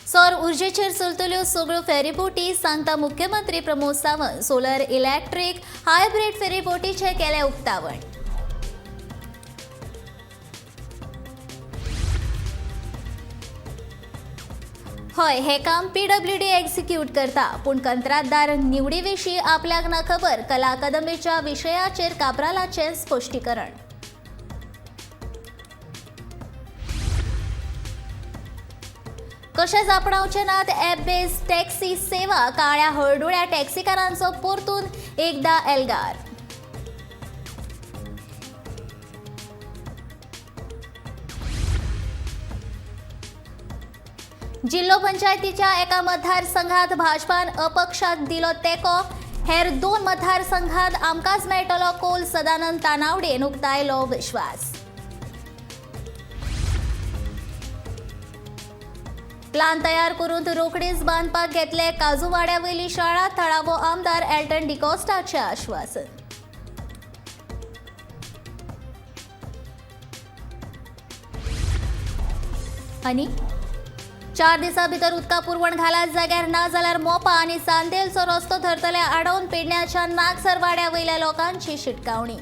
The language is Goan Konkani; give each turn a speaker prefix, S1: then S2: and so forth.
S1: सौर उर्जेचेर चलतल्यो सगळ्यो फेरीबोटी सांगता मुख्यमंत्री Pramod Sawant. Solar electric hybrid फेरीबोटीचें केलें उक्तावण. हय, हे काम पीडब्ल्यूडी एक्झिक्यूट करता, पूण कंत्राटदार निवडी विशीं आपल्याक ना खबर. कला अकादमीच्या विशयाचेर काब्रालाचें स्पश्टीकरण. कशेंच आपणावचे नात ॲप बेस्ड टॅक्सी सेवा. काळ्या हळडुळ्या टॅक्सीकारांचो परतून एकदा एल्गार. जिल्हो पंचायतीच्या एका मतदारसंघात भाजपान अपक्षाक दिलो तेंको. हेर 2 मतदारसंघात आमकांच मेळटलो कोल. सदानंद तानावडेन उक्तायलो विश्वास. प्लान तयार करून रोखडीच बांदपाक घेतले काजूवाड्या वयली शाळा. थळावो आमदार एल्टन डिकॉस्टाचें आश्वासन. आनी 4 दिसां भितर उदका पुरवण घालात जाग्यार, ना जाल्यार मोपा आनी चांदेलचो रस्तो धरतले आडोवन. पेडण्याच्या नागसरवाड्या वयल्या लोकांची शिटकावणी.